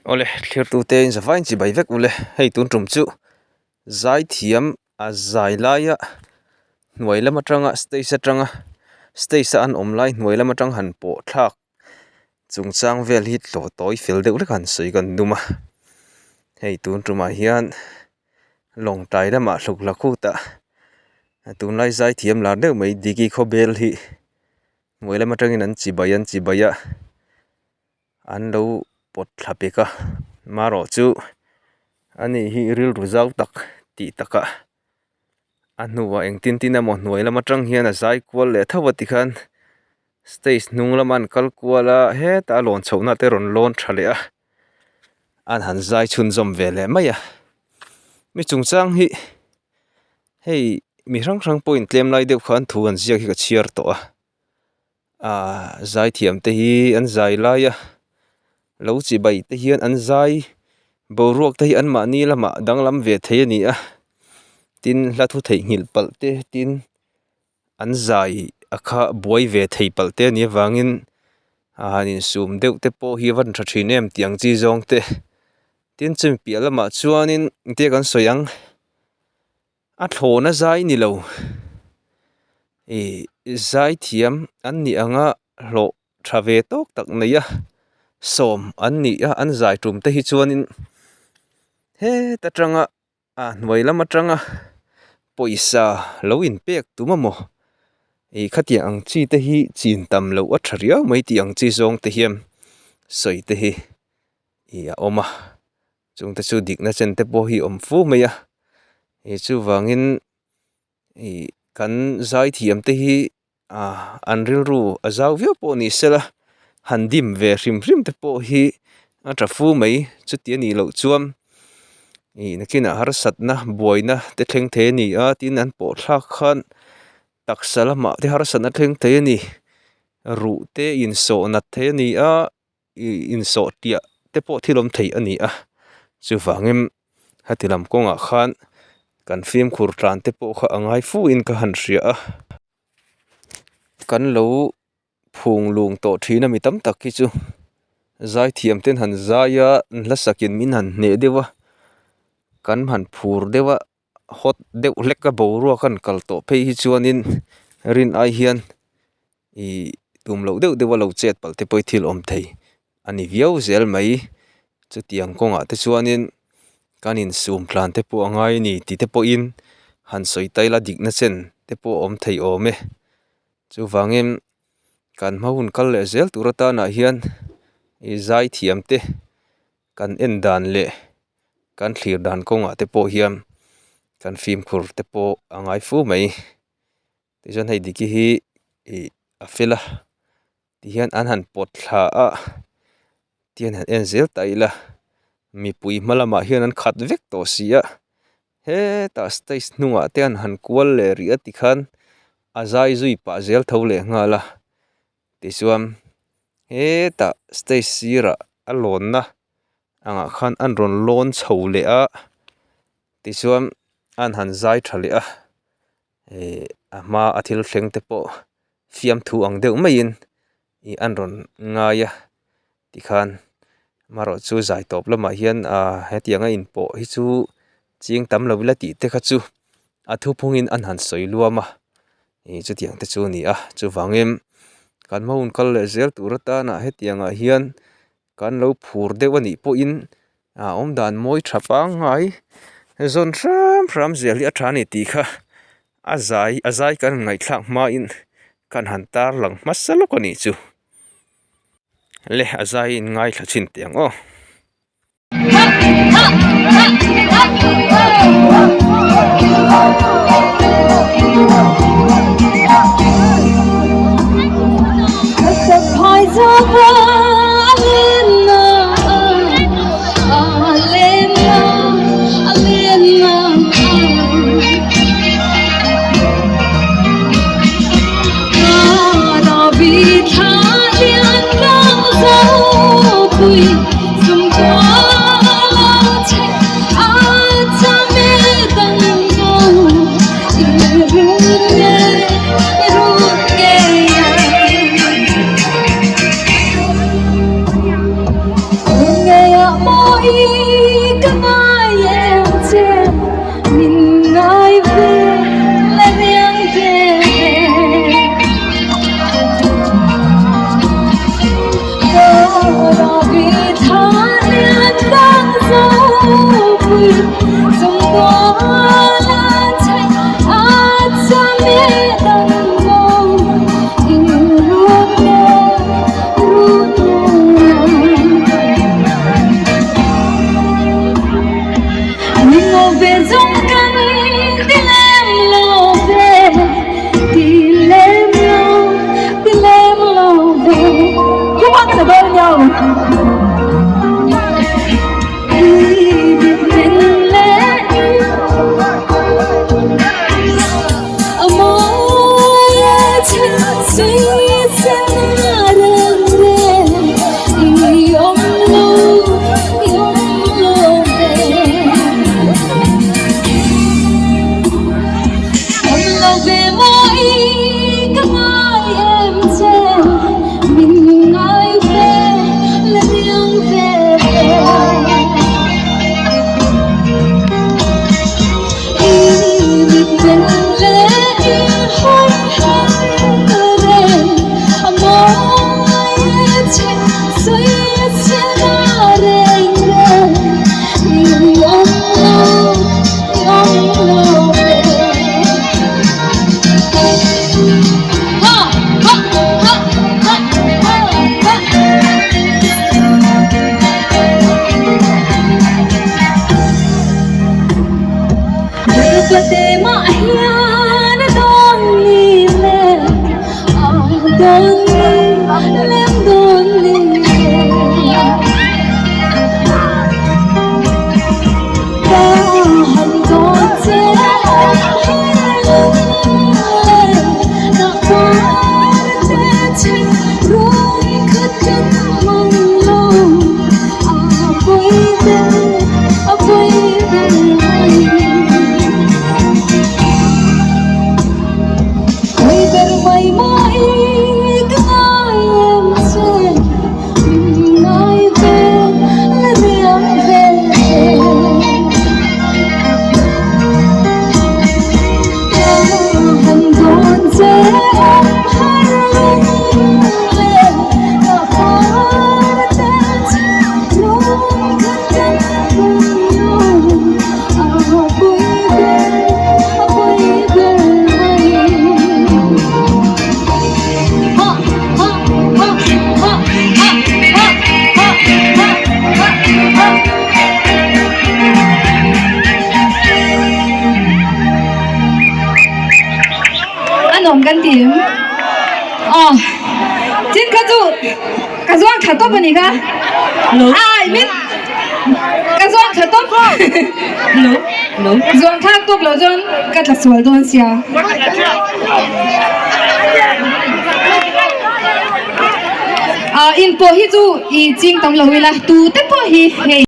Awle thlirtute in zavaiin chibai vek ule hei tun tum chu zaithiam a zai laia hnuai lam atanga stage atanga stage a an awm lai hnuai lam atang han pawh thlak chungchang vel hi tlawh tawi fel deuh hlek a han sawi kan tum a hei tun tumah hian lawngtlai lamah hluk la khutah tunlai zaithiam lar deuh mai Diki khawbel hi hnuai lam atangin an chibai an chibai a. An lo pawt thla pek a marawh chu ani hi rilru zau tak tih takah a hnuah engtin tin emaw hnuai lam atang hian a zai kual leh tho a tikhan stage hnung lama an kal kual a hetah a lawn chhohna te rawn lawn tha leh a an han zai chhunzawm ve leh mai a mi chungchang hi hei mi hrang hrang pawhin tlem lai deuh khan thu an ziak hi ka chhiar tawh a. Ahh zaithiam te hi an zai lai a lo chibai te hian an zai boruak te hi an mahni lamah danglam ve thei a ni a tin hla thu theihnghilh palh te tin an zai a kha buai ve thei palh te a nih avangin a han insum deuh te pawh hi a van tha thin em tih ang chi zawng te tin chumi piah lamah chuanin engtia kan sawi ang. A thlawna zai ni lo ih zai thiam an nih anga hlawh tha ve tawk tak nei a sawm an nih a an zai tum te hi chuanin heta tanga a hnuai lam atanga pawisa lo inpek tum emaw ih khatiang ang chi te hi chin tam loh a tha riau mai tih ang chi zawng te hian sawi te hi ih a awm a. Chungte chu dikna chen te pawh hi awm fu mai a ih chuvangin ih kan zaithiam te hi ah an rilru a zau viau pawh ni sela han dim ve hrim hrim te pawh hi a tha fu mai chuti a nih loh chuan ih nakinah harsatna buaina te thleng thei a ni a tin an pawh thlak khan taksa lamah te harsatna thleng thei a ni ruh te insawh nat thei a ni a. Ih insawh tiah te pawh thil awm thei a ni a chuvangin heti lam kawngah khan kan fimkhur tlan te pawh kha a ngai fu in ka han hria a kan lo phung lung tawh thin a mi tam tak hi chu zaithiam ten han zai a an hla sakin min han hneh deuh a kan han phur deuh a hot deuh hlek a boruak a han kal tawh phei hi chuanin rin ai hian ih tum loh deuh deuh a lo chet palh te pawh hi thil awm thei a ni viau zel mai chutiang kawngah te chuanin kan insum tlan te pawh a ngai a ni tih te pawhin han sawi ta ila dikna chen te pawh a awm thei awm e chuvangin kan hma hun kal leh zel tur atanah hian ih zai thiam te kan en dan leh kan thlir dan kawngah te pawh hian kan fimkhur te pawh a ngai fu mai. Tichuan hei Diki hi ih a fel a tihian an han pawt thla a tihian han en zel ta ila mipui hma lamah hian an khat vek tawh si a hetah stage hnungah te an han kual leh rih a tikhan a zai zui pah zel tho leh nghal a tichuan hetah stage sirah a lawnna angah khan an rawn lawn chho leh a tichuan an han zai tha leh a. Ihh a hma a thil thleng te pawh fiamthu ang deuh maiin ih an rawn ngai a tikhan amaherawh chu zai tawp lamah hian ahh hetiang a inpawh hi chu ching tam lo ila tih te kha chu a thuphungin an han sawi luam a ih chutiang te chu a ni a chuvangin kan hma hun kal leh zel tur atana hetiangah hian kan lo phur deuh a nih pawhin a awm dan mawi tha pangngai zawn hram hram zel hi a tha a ni tih kha a zai a zai kan ngaihthlak hmain kan han tar lang hmasa lawk a nih chu le a zai in ngaithla chhin teh ang aw. i ka ngai em che min ngai ve la riang ve ve. Ka rabi tha lian vang zo pui chung tuala chhei a cha mi dang lo in rut nge rut nge. Min ngo ve zawng kan ti lem lo ve, ti lem lo, ti lem lo ve. Khuang ta dawn nhau. I mit men leh a mawi e chhe suy che na reng reng i awm lo i awm lo ve. Awm lo ve maw i ka ngai em che min ngai ve la riang ve ve. I mit men leh i hawi her reng a mawi e che sawi che na reng reng i awm lo i awm lo ve. Ha ha ha ha ha ha. Dupate mah hian a dawn ni le, a dawn ni lem dawn ni le. Ka han dawn che awm her lung le, na par te che run khat kan hmang lo. A pawi ber, a pawi ber mai. Pawi ber mai maw i ka ngai em che, min ngai ve la riang ve ve. Ka han dawn che awm har lung le, ka par te che lung khat kan hmang lo. A pawi ber, a pawi ber mai. Ha ha ha ha ha ha ha ha ha ha. A nuam kan ti em? Aw, tin kha chu ka zuang tha tawp a ni kha. Ai min ka zuang tha tawp. Zuang thlak tawp loh chuan ka tla sual dawn sia. Ah, in pawh hi chu i ching tam lo ila, tu te pawh hi hei.